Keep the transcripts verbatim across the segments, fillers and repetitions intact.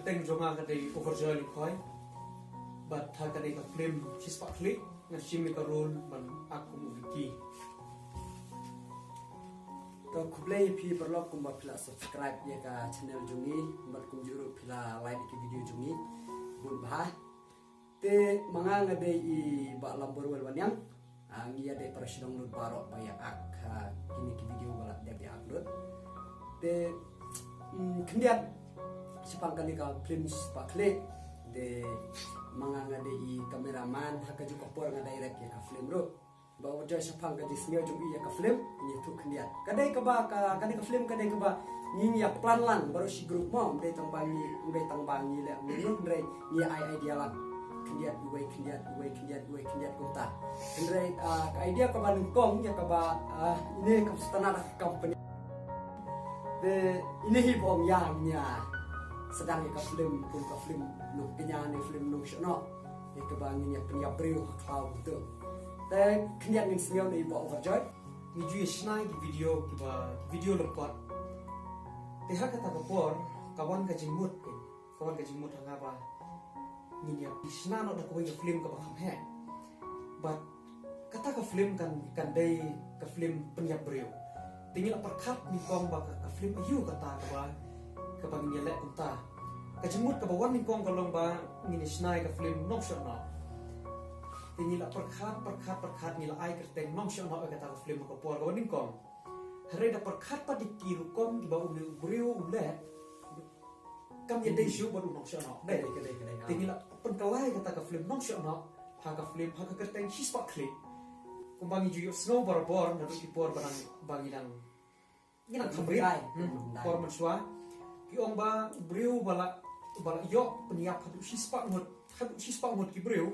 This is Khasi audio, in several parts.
Teng jong nga ka dei Overjoy Lyngkhoi. Bad ha kane ka film Shispah Khlieh nga shim ïa ka role ban act kum u Vicky. To khublei ïa phi paralok kumba phi la subscribe ïa ka channel jong ngi bad kumjuh ruh phi la like ïa ki video jong ngi. Bun bha. Te ma nga nga dei i Bah Lamborwel Wanniang. Ah, ngi ïa dei para shnong lut baroh ba ïa act ha kine ki video ba la dep ïa act lut. Te mm, khyndiat shaphang kane ka film Shispah Khlieh. Te ma nga nga dei i cameraman ha kajuh ka por nga direct ïa ka film ruh. Ba u joi shaphang ka jingsngew jong i ïa ka film ngi ïathuh khyndiat. Ka dei kaba ka kane ka film ka dei kaba ngi ngi ïa plan lang baroh shi group mo, ym dei tang ba ngi ym dei tang ba ngi leh ngi lut hynrei ngi ai idea lang. Khyndiat uwei khyndiat uwei khyndiat uwei khyndiat kumta. Hynrei ah, ka idea kaba nyngkong ïa kaba ah, ine kam stana da ka company. Te ine hi ba ong ïa ngi ïa sdang ïa ka film kum ka film nongkñia ne film nongshohnoh. Ïa kaba ngin ïa pynïap briew ha khlaw kumto. Te khyndiat ngin sngew na i Bah Overjoy. Ngi ju ïa shna ïa ki video kiba video lyngkot. Te ha kata ka por ka wan ka jingmut. Ka wan ka jingmut ha nga ba ngin ïa shna noh da kawei ka film kaba kham heh. Bad kata ka film kan kan dei ka film pynïap briew. Te ngi la pyrkhat nyngkong ba ka, ka film aïu kata kaba kaba ngin ïa leh kumta. Ka jingmut kaba wan nyngkong ka long ba ngin ïa shna ïa ka film nongshohnoh. Te ngi la pyrkhat pyrkhat pyrkhat ngi la ai kyrteng nongshohnoh ïa kata ka film ha ka por ka wan nyngkong. Hynrei da pyrkhat pat ïa ki rukom kiba une u briew u leh. Kam ïadei shuh bad u nongshohnoh. Ka dei, ka dei, ka dei. Te ngi la pynkylla ïa kata ka film nongshohnoh ha ka film ha ka kyrteng Shispah Khlieh. Kumba ngi ju ïohsngew barabor naduh ki por ba nang ba ngi dang ngi dang kham rit. Por mynshuwa ki ong ba u briew ba la ba la ïoh pynïap haduh shispah ngut haduh shispah ngut ki briew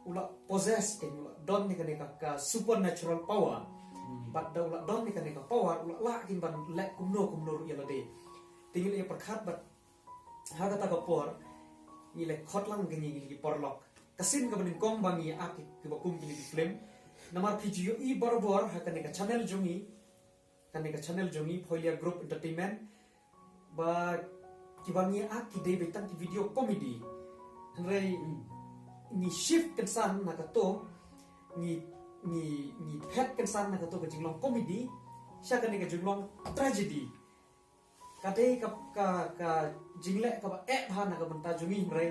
u la possess, ken u la don ne kane ka, ka supernatural power. Bad da u la don ne kane ka power u la lah kin ban leh kumno kumno ruh ïa lade. Te ngi la ïa pyrkhat bad ha kata ka por ngi la khot lang kine ki paralok. Ka sien kaba nyngkong ba ngi act kiba kum kine ki film. Namar phi ju ïohi barabor ha kane ka channel jong ngi, kane ka channel jong ngi Pholia Group Entertainment. Ba kiba ngi act ki dei beit tang ki video comedy. Hynrei ngi shift kynsan na kato ngi ngi ngi phet kynsan na kato ka jinglong comedy sha kane ka jinglong tragedy. Ka dei ka, ka, ka jingleh kaba eh bha na ka bynta jong ngi hynrei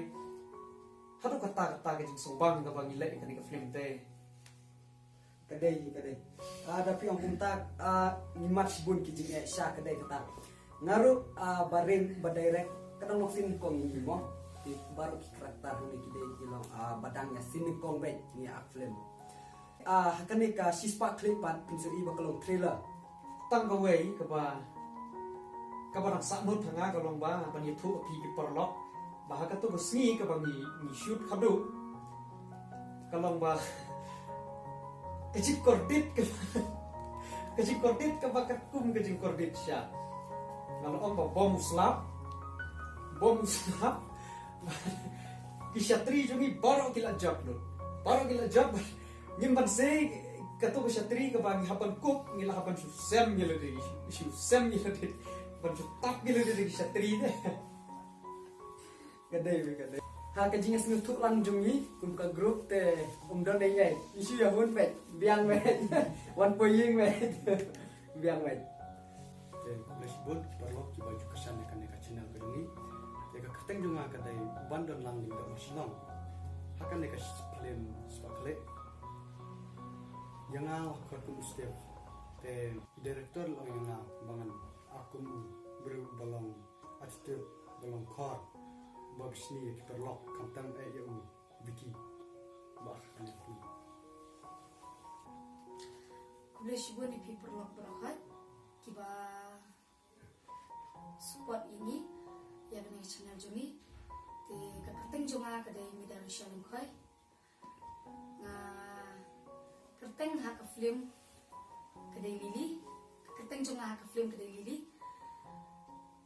haduh katta katta ka jingsngewbang kaba ngi leh ïa kane ka film te. Ka dei, ka dei. Ah, da phi ong kumta, ah, ngi mad shibun ki jingeh sha ka dei kata. Nga ruh, ah, ba ring, ba direct, ka dang long sien nyngkong ïa ngi mo. Ki baroh ki character hangne ki dei ki long, ah, ba dang ïa sien nyngkong beit ngi act film. Ah, ha kane ka Shispah Khlieh pat phin sa ïohi ba ka long thriller. Tang kawei kaba kaba dang sah mut ha nga ka long ba ban ïathuh ïa phi ki paralok ba ha kato ka sngi kaba ngi ngi shoot khadduh ka long ba ka jingkordit kaba ka jingkordit kaba katkum ka jingkordit sha. Nga la ong ba bom u slap, bom u slap. Ki shatri jong ngi baroh ki la jop lut. Baroh ki la jop. Ngim banse kato ka shatri kaba ngi hap ban kup ngi la hap ban shu sem ïa lade, shu sem ïa lade, ban shu tap ïa lade ki shatri te. Ka dei, ka dei. Ha ka jingsngewthuh lang jong ngi kum ka group te ym don ei ei. Ngi shu ïa hun beit, biang beit. Wan poi ïing beit. Biang beit. Te khublei shibun ki paralok kiba ju kyrshan ïa kane ka channel ka jong ngi. Te ka kyrteng jong nga ka dei Ban Don Lang Lyngdoh Marshnong. Ha kane ka film Shispah Khlieh ïa nga la khot kum u Steve. Te director la ong ïa nga ba ngan act kum u briew ba long attitude, ba long khor, ba bishni ïa ki paralok, khamtam eh ïa u Vicky. Ba kane ka film. Khublei shibun ïa phi paralok baroh kiba support ïa ngi ïa kane ka channel jong ngi. Te ka kyrteng jong nga ka dei Mida Rochelle Lyngkhoi. Nga kyrteng ha ka film ka dei Lily. Ka kyrteng jong nga ha ka film ka dei Lily.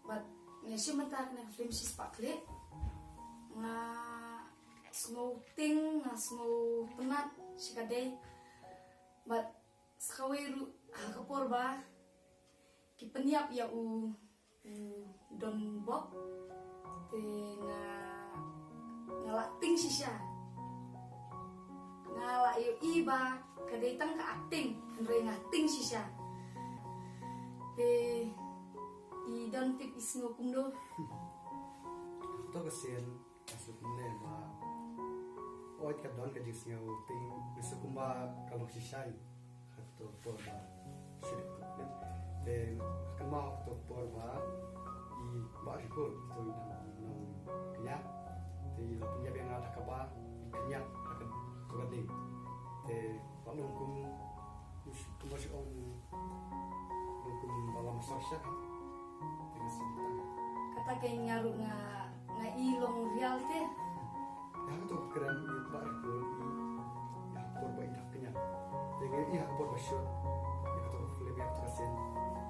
Bad nga shim bynta kane ka film Shispah Khlieh. Nga sngewtieng, nga sngewtynnat shikatdei. Bad sa kawei ruh ha ka por ba ki pynïap ïa u, u Don Bok. Te nga, nga la ting shisha. Nga la ïohi ba ka dei tang ka acting, hynrei nga ting shisha. Te i don tip i sngew kumno? To ka sien, ka sien kumne ba, oi, ka don ka jingsngew ting, ka sien kumba ka long shisha. Hato por ba shisha. Te ka ma hato por ba i ba ri ko to i nang nang kenya. Te i la pynïap ïa nga da kaba i kenya da ka to ka ding. Te ba long kum kumba shu ong, long kum ba la masar sha. Te nga sngewthuh. Kata ka nga ruh nga, nga i long real te. Ïa ka to ka kren i ba ri ko i ïa ka por ba i da kenya. Te nga i ïa ka por ba shot ïa ka to ka film ïa ka to ka sien.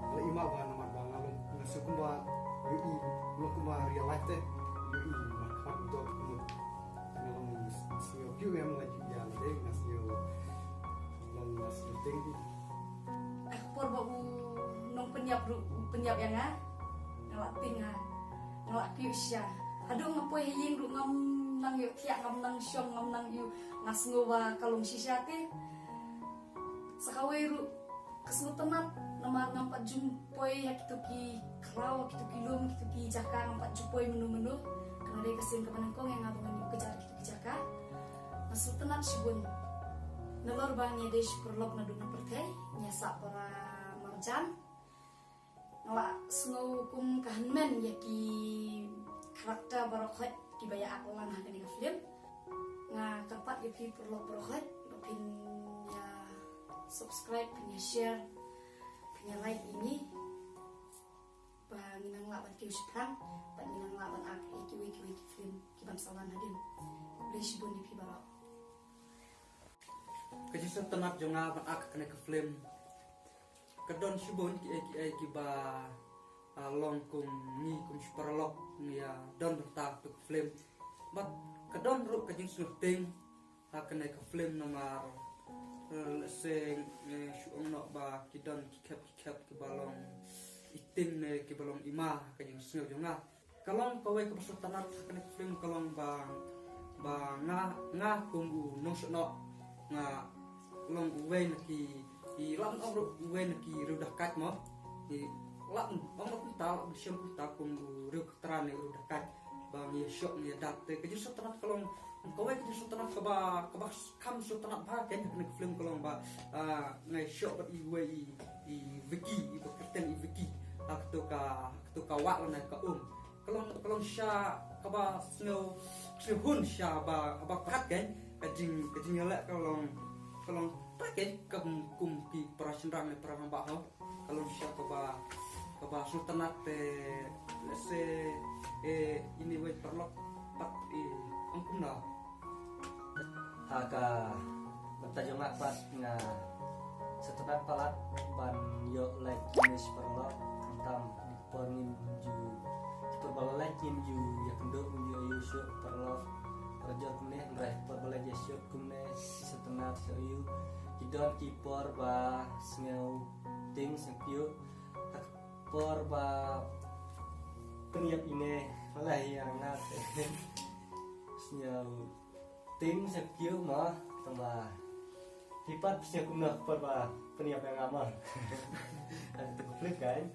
Nga la i ma ba namar ba nga long nga sngewthuh kumba i i long kumba real life te. I i ma ka to kumut. Nga long nga sngewthuh ïa nga la ïa la dei nga sngewthuh long nga sngewthuh ting. Ka por ba u nongpynïap ruh u pynïap ïa nga, nga la ting, nga, nga la kyiuh shisha. Haduh nga poi ha ïing ruh ngam nang ïohthiah, ngam nang shong, ngam nang ïoh, nga sngew ba ka long shisha te. Sa kawei ruh ka sngewtynnat namar ngam pat ju poi ha kito ki khraw, ha kito ki lum, kito ki jaka, ngam pat ju poi mynno mynno. Ka dei ka sien kaba nyngkong ïa nga ba ngan ïoh kjat ha kito ki jaka. Nga sngewtynnat shibun. Nalor ba ngi dei shi paralok naduh na pyrthei, ngi sah para marjan. Nga la sngew kum ka hynmen ïa ki character baroh khoit kiba ïa act lang ha kane ka film. Nga kyrpad ïa phi paralok baroh khoit ba phin ïa subscribe, phin ïa share, phin ïa like ïa ngi. Ba ngin nang lah ban kiew shaphrang, ba ngin nang lah ban act ïa kiwei kiwei ki film kiban sa wan hadien. Khublei shibun ïa phi baroh. Ka jingsngewtynnat jong nga ban act kane ka film. Ka don shibun kiei kiei kiba, ah, long kum ngi kum shi paralok ngi ïa don bynta tu ka film. Bad ka don ruh ka jingsngewthuh ha kane ka film namar, eh, lehse, eh, shu ong noh ba ki don ki khep ki khep kiba long i ting ne kiba long i ma ha ka jingsngew jong nga. Ka long kawei kaba sngewtynnat ha kane ka film ka long ba, ba nga, nga kum u nongshong noh nga long uwei na ki, ki lam ong ruh uwei na ki riew dakait mo. Ki lam ong ruh kumta, lam shem kumta kum u riew khatran ne u riew dakait. Ba ngi ïa shoh ngi ïa dat te ka jingsngewtynnat ka long kawei ka jingsngewtynnat kaba, kaba kham sngewtynnat bha kein ha kane ka film ka long ba, ah, nga ïa shoh bad iwei i, i Vicky, iba kyrteng i Vicky. Ha kato ka, ha kato ka wah lane ka um. Ka long, ka long sha kaba sngew, sngewhun sha ba, ba khat kein ka jing, ka jingïaleh ka long, ka long ta kein kum, kum ki para shynrang ne para rangbah ho. Ka long sha kaba, kaba sngewtynnat te lehse, eh, ine wei paralok pat, eh, ong kumno. Ha ka bynta jong nga pat nga sngewtynnat palat ban ïoh leit ine shi paralok, khamtam por ngim ju, por ba la leit ngim ju ïakynduh, ngim ju ïoh shuh paralok. Parajor kumne, hynrei por ba leit ïa shuh kumne, sngewtynnat shuh ïa u. Ki don ki por ba sngew ting sngew kyiuh. Ha ka por ba pynïap ine, la ïa nga te sngew ting sngew kyiuh mo, tang ba phi pat phi sngew kumno ha ka por ba pynïap ïa nga mo. Atu ka film kan.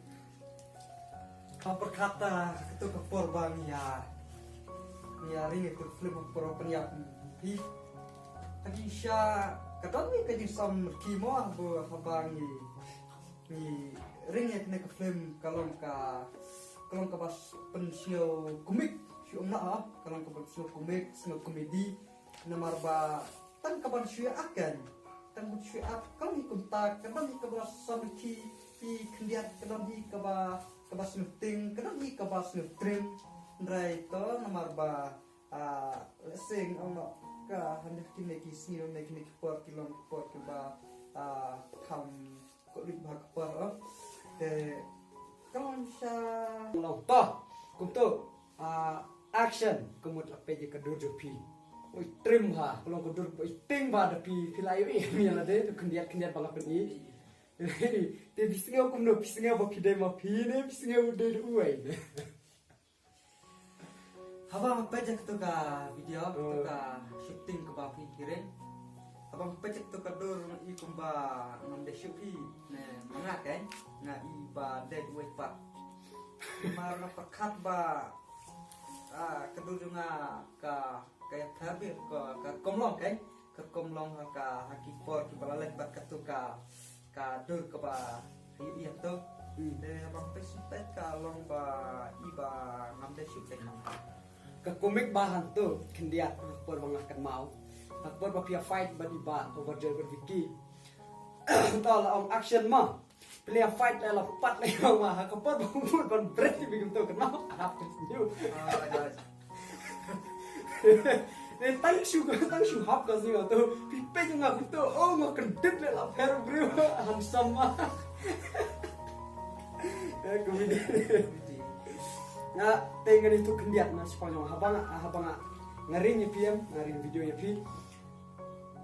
Ka pyrkhat ha kato ka por ba ngi ïa, ngi ïa ring ïa kato ka film ha ka por ba pynïap phi. Ka jingshisha ka don ngi ka jingsam rkhie mo, haba, haba ngi, ngi ring ïa kane ka film ka long ka, ka long kaba s-, pynsngew komik shuh ym lah, ha, ka long kaba pynsngew komik, sngew komedi. Namar ba tang kaban shu ïa act kan, tang ban shu ïa act ka long hi kumta, ka don hi kaba sam rkhie, hi khyndiat ka don hi kaba, kaba sngewthuh, ka don hi kaba sngewtrim. Hynrei to namar ba, ah, lehse ong noh ka hynrei kine ki sngi ne kine ki por ki long ki por kiba, ah, kham ko lut bha ka por, oh. Te ka long sha long to kumto, ah, action, ka mut la peit ïa ka dur jong phi. Oi, trim ha, ka long ka dur, oi, trim bha da phi, phi la ïohi ïa lade, to khyndiat khyndiat ba la pyni. Te phi sngew kumno, phi sngew ba phi dei ma phi ne, phi sngew dei da uwei ne. Haba nga peit ïa katu ka video, katu ka shooting kaba phi ring. Haba nga peit ïa katu ka dur nga i kumba ngam dei shuh phi ne ma nga, kan? Nga i ba dei uwei pat. Namar nga pyrkhat ba, ah, ka dur jong nga ka, ka ïapher bha, ka, ka kum long, kan? Ka kum long ha ka, ha ki por kiba la leit bad katu ka, ka dur kaba ïa ïa to. Hmm. Te haba nga peit shu peit ka long ba i ba ngam dei shuh peit. Ka komik ba hangto khyndiat, ha ka por ba nga kynmaw, ha ka por ba phi ïa fight bad i Bah Overjoy bad Vicky. Te la ong action ma. Phi la ïa fight la, la pat la ïa ma, ha ka por ba mut ban break i Vicky to kynmaw. Hap ka sngew. Ah, ya. Te tang shu, tang shu hap ka sngew to. Phi peit nga kumto, oh, nga kyndit leh, la pher briew. Handsome ma. Eh, comedy. Nga te ngan ïathuh khyndiat na shaphang jong haba nga, haba nga, nga ring ïa phi em, nga ring video ïa phi.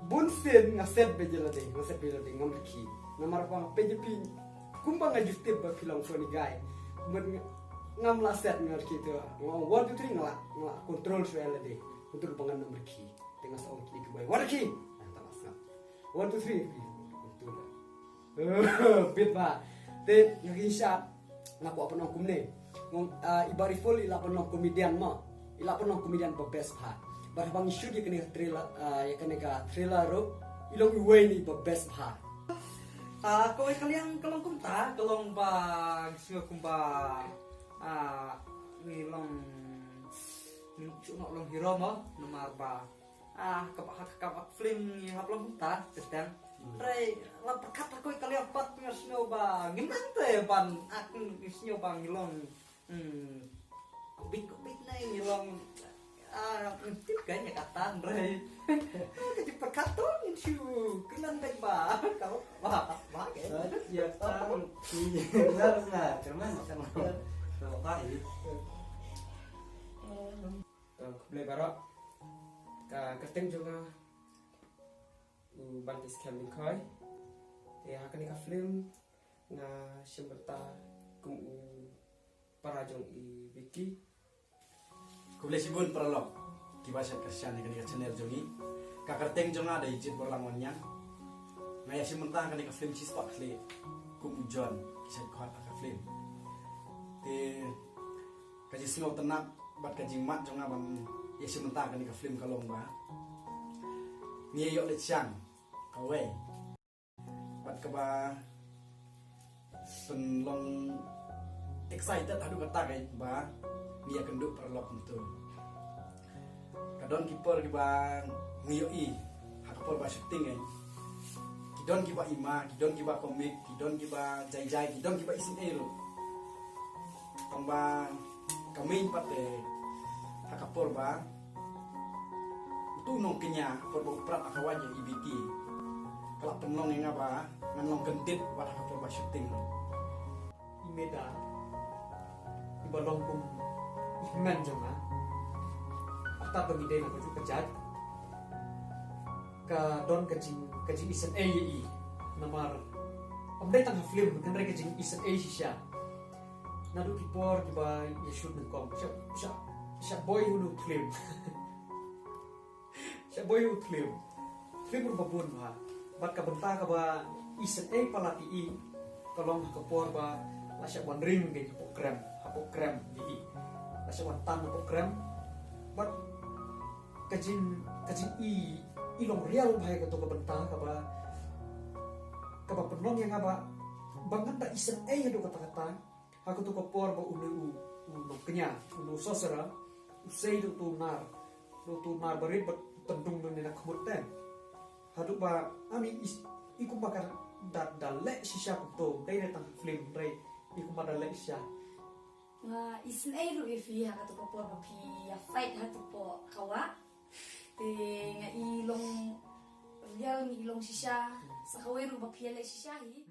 Bun sien nga set beit ïa lade, nga set beit ïa lade, ngam rkhie. Namar ba nga peit ïa phi kumba nga ju tip ba phi long funny guy. Kumba nga, ngam lah set, nga rkhie te. Nga ong one, two, three, nga lah, nga lah control shuwa ïa lade. Control ba ngan ym rkhie. Te nga sa ong kine ki boi, "Wat rkhie." Ah, ta la sngap. One, two, three. Control. Bit ba. Te nga kynshah, nga kwah ban ong kumne. Ngong, ah, i Bah Riful i lah ban long comedian ma. I lah ban long comedian ba best bha. Bad haba ngi shoot ïa kane ka trailer, ah, ïa kane ka trailer ruh, i long iwei na i ba best bha. Ah, kawei ka liang ka long kumta, ka long ba ngi sngew kumba, ah, ngi long, ngi shu noh long hero ma, namar ba Ah, kaba, ha, kaba film ngi hap long kumta, kyrteng. Hmm. Hynrei la pyrkhat ha kawei ka liang pat nga sngew ba ngim nang te ban act, ngi sngew ba ngi long, hmm, kubit kubit ne ngi long, ah, tip ka ïa kata hynrei. Ka jingpyrkhat to ngin shu kynmaw beit ba ka ba ba ke. Ah, ïa ka ki lar nga kyrmen ka ba ka hi. To, khublei baroh. Ka kyrteng jong nga u Banki Skhem Lyngkhoi. Te ha kane ka film nga shim bynta kum u para jong i Vicky. Khublei shibun paralok kiba shait kyrshan ïa kane ka channel jong ngi. Ka kyrteng jong nga dei Jitborlang Wanniang. Nga ïa shim bynta ha kane ka film shispah khlieh kum u John, ki shait khot ha ka film. Te ka jingsngewtynnat bad ka jingmad jong nga ban ïa shim bynta ha kane ka film ka long ba ngi ïa ïoh leit shang kawei. Bad kaba pynlong excited haduh katta kaba ngi ïa kynduh paralok kumto. Ka don ki por kiba ngi ïohi ha ka por ba shooting, eh. Ki don kiba ima, ki don kiba komik, ki don kiba jai jai, ki don kiba isynei ruh. Tang ba ka main pat te ha ka por ba uto u nongkñia, por ba u prat ha ka wait ïa i Vicky, ka la pynlong ïa nga ba ngan long kyndit wat ha ka por ba shooting. I Meda, iba long kum i hynmen jong nga, artat ba ngi dei na kajuh ka jait, ka don ka jing, ka jingisynei ïa i. Namar ym dei tang ha film, hynrei ka jingisynei shisha. Naduh ki por kiba ïa shoot nyngkong, sha, sha, sha boi ïa u film. Sha boi ïa u film. Film ruh ba bun bha. Bad ka bynta kaba isynei palat ïa i ka long ha ka por ba la shah wan ring ka hapoh krem, hapoh krem ïa i. La shah wan tan hapoh krem. Bad ka jing, ka jing i, i long real bha ïa kato ka bynta kaba, kaba pynlong ïa nga ba, ba ngan da isynei haduh katta katta. Ha kato ka por ba une u, u nongkñia, une u sorcerer, u sei da uto u nar, da uto u nar barit bad u pyndung na ne na khmut te. Haduh ba, ami is, i kumba ka da, da leh shisha kumto, dei ne tang film, dei, i kumba da leh shisha. Nga isynei ruh ïa phi ha kato ka por ba phi ïa fight ha kato ka wah. Te nga i long real, nga i long shisha, sa kawei ruh ba phi ïa leh shisha hi.